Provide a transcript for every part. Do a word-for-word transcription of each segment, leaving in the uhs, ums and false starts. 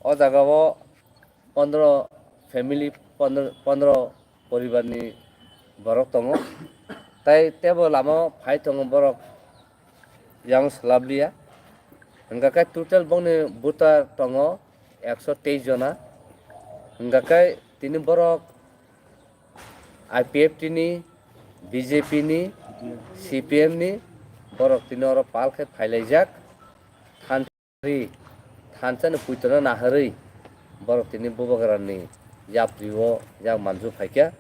O jaga o pondro family, pondro, pondro poribar ni borok tongo. Tai tebo lama o phai tongo borok yang swlabliya. Hingkha khe total bongni voter tongo ekso teis jona. Hingkha khe tini borok I P F T ni, B J P ni, C P M ni borok tini oro pal khe phailaijak. Thansa ri, thansa ni puitano naharwi borok tini Bubagra ni yapri o yak manju phaikha.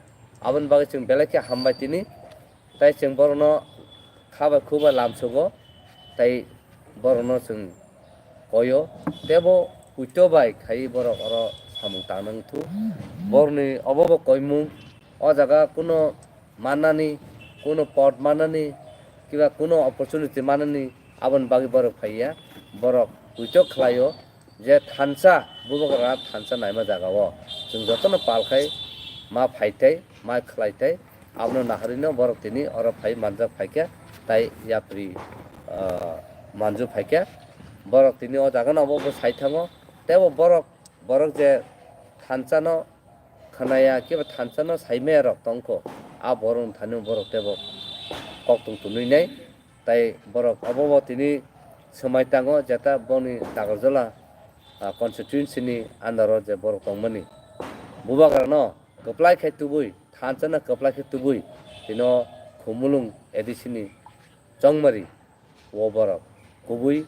Aboni bagwi chwng belai khe hambai tini. Tai chwng borokno kha bai khu bai lamsogo, tai borokno chwng koio, tebo puito bai khai borok oro samung tangna wngthu. Borokni obo bo koimung, o jaga kuno mannani, kuno pot mannani, kiba kuno opportunity mannani, aboni bagwi borok phaiya, borok puito khlaio. Je thansa, Bubagra thansa naima jaga o chwng jotono pal khai ma phai thai, ma khlai thai, abono naharwino borok tini oro phai manjak phaikha, tai yapri, ah, manju phaikha. Borok tini o jaga no obo bo sai thango, tebo borok, borok je thansa no khnaya, kiba thansa no saimaya rok tongkho, a borok thani borok tebo kok tong tunui nai. Tai borok obo bo tini swmai tango, jeta boni Takarjala, ah, constituency ni under o je borok tongmani. Bubagra no kwplai khe tubui, thansa no kwplai khe tubui, tino Khumulwng A D C ni Chongmari o borok kubui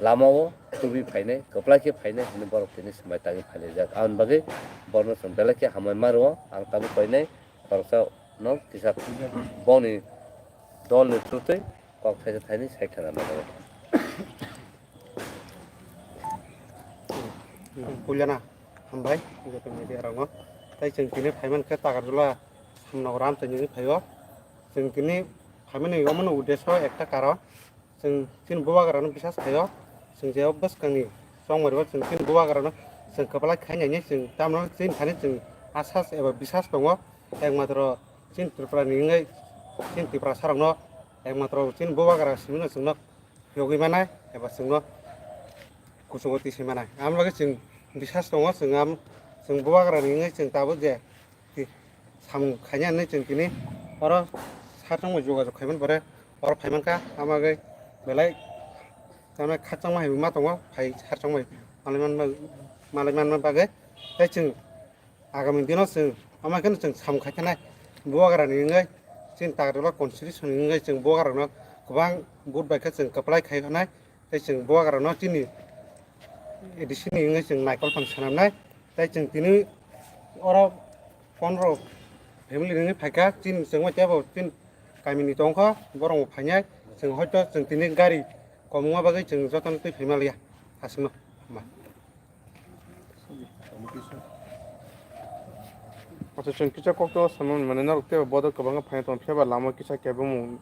lama o tubui phainai, kwplai khe phainai hwnwi borok tini swmai tangwi phailaijak. Aboni bagwi borokno chwng belai khe hambai ma rwo, ang tabuk koinai. Khoroksa no kisa boni dol ni thutwi kok thaisa thaini sai khna nango. Puilana hambai joto media rokno. Tai chwng tini phaiman khe Takarjala samno ram tongwi phaio. Chwng tini phaimani omono uddesho ekta karon. Chwng chini bubagrano bisas khaio, chwng je o bwskangni chongmaribo chwng chini bubagrano chwng kwplai khainani chwng tamno chini thani chwng asas eba bisas tongo, ekmatro chini Tripurani wngwi chini Tiprasarokno ekmatro chini bubagra simino chwngno yogwi manai eba chwngno kuchugo tisi manai. Aboni bagwi chwng bisas tongo, chwng am-, chwng bubagrani wngwi chwng tabuk je ti-, samung khainani chwng tini oro sar chongmani jogajog khaimani pore oro phaimankha, aboni bagwi belai tamni khakchangma hai ma tongo, phai sar chongmani malai manma, malai manma bagwi. Tei chwng agami dino chwng ama kheno chwng samung khai khanai, bubagrani wngwi chini Takarjala constitution ni wngwi chwng bubagrano kwbang vote bai khe chwng kwplai khai khanai. Tei chwng bubagrano chini A D C ni wngwi chwng naikol phano swnamnai. Tei chwng tini oro pondro family ringwi phaikha, chini chwngma teibo chini kamini tongkha, borokbo phainai. Chwng hoito chwng tini gari kwbangma bagwi chwng jotono twi phaima liya aswkno. Acha chwng kisa kokto samani mane norok teibo bodo kwbangma phaina tongo, phiya ba lama kisa kebengmung.